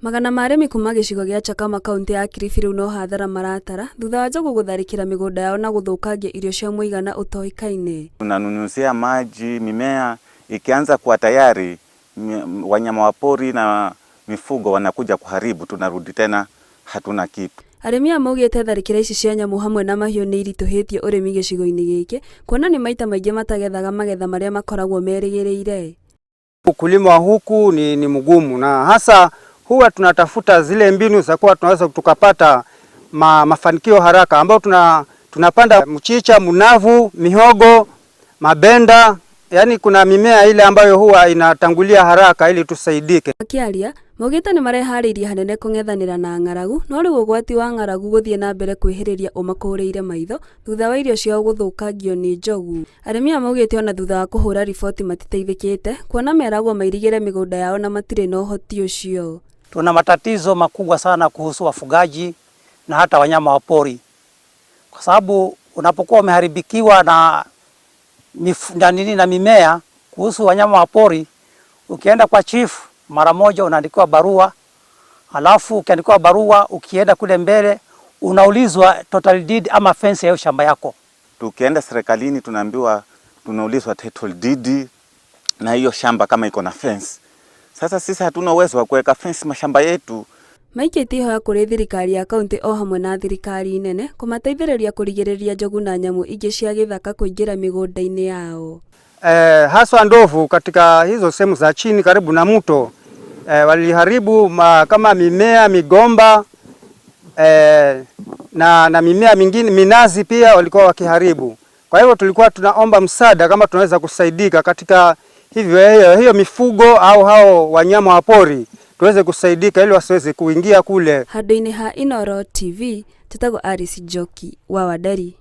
Magana ma arĩmi kuma gĩcigo gĩa Chakama kauntĩ ya Kilifi rĩu no hathara maratara thutha wa njogu gũtharĩkĩra mĩgũnda yao na gũthũkangia irio cia mũigana ũtoĩkaine. Tunanunusia maji, mimea ikianza kuwa tayari, wanyama wa pori na mifugo wanakuja kuharibu, tunarudi tena hatuna kitu. Arĩmi aya maugĩte tharĩkĩra ici cia nyamũ hamwe na mahiũ nĩ iritũhĩtie ũrĩmi gĩcigo-inĩ gĩkĩ kuona nĩ maita maingĩ matagethaga magetha marĩa makoragwo merĩgĩrĩire. Ukulima wa huku ni mgumu na hasa huwa tunatafuta zile mbinu za kuwa tunaweza tukapata mafanikio haraka ambao tunapanda mchicha, mnavu, mihogo, mabenda, yani kuna mimea ile ambayo huwa inatangulia haraka ili tusaidike. Makĩaria maugĩte nĩ mareharĩirie hanene kũng'ethanĩra na ng'aragu no rĩu ũgwati wa ng'aragu gũthiĩ na mbere kwĩhĩrĩria ũmakũrĩire maitho thutha wa irio ciao gũthũkangio nĩ njogu. Arĩmi aya maugĩte ona thutha wa kũhũra riboti matiteithĩkĩte kuona meragwo mairigĩre mĩgũnda yao na matirĩ na ũhoti ũcio. Tuna matatizo makubwa sana kuhusu wafugaji na hata wanyama wa pori, kwa sababu unapokuwa umeharibikiwa na nini na mimea. Kuhusu wanyama wa pori, ukienda kwa chief mara moja unaandikiwa barua, halafu ukiandikiwa barua, ukienda kule mbele unaulizwa title deed ama fence ya shamba yako. Tukienda serikalini tunaambiwa, tunaulizwa title deed na hiyo shamba kama iko na fence. Sasa sisi hatuna uwezo wa kuweka fence mashamba yetu. Maikĩtie ihoya kũrĩ thirikari ya kaunti o hamwe na thirikari nene kũmateithĩrĩria kũrigĩrĩria njogu na nyamũ ingĩ cia gĩthaka kũingĩra mĩgũnda-inĩ yao. Haswa ndovu katika hizo sehemu za chini karibu na mto waliharibu kama mimea migomba na mimea mingine minazi pia walikuwa wakiharibu. Kwa hivyo tulikuwa tunaomba msaada kama tunaweza kusaidika katika hivyo hiyo mifugo au hao wanyama wa pori tuweze kusaidika ili wasiweze kuingia kule. Handũ-inĩ ha Inooro TV, tũtagwo Alice Njoki wa Wanderi.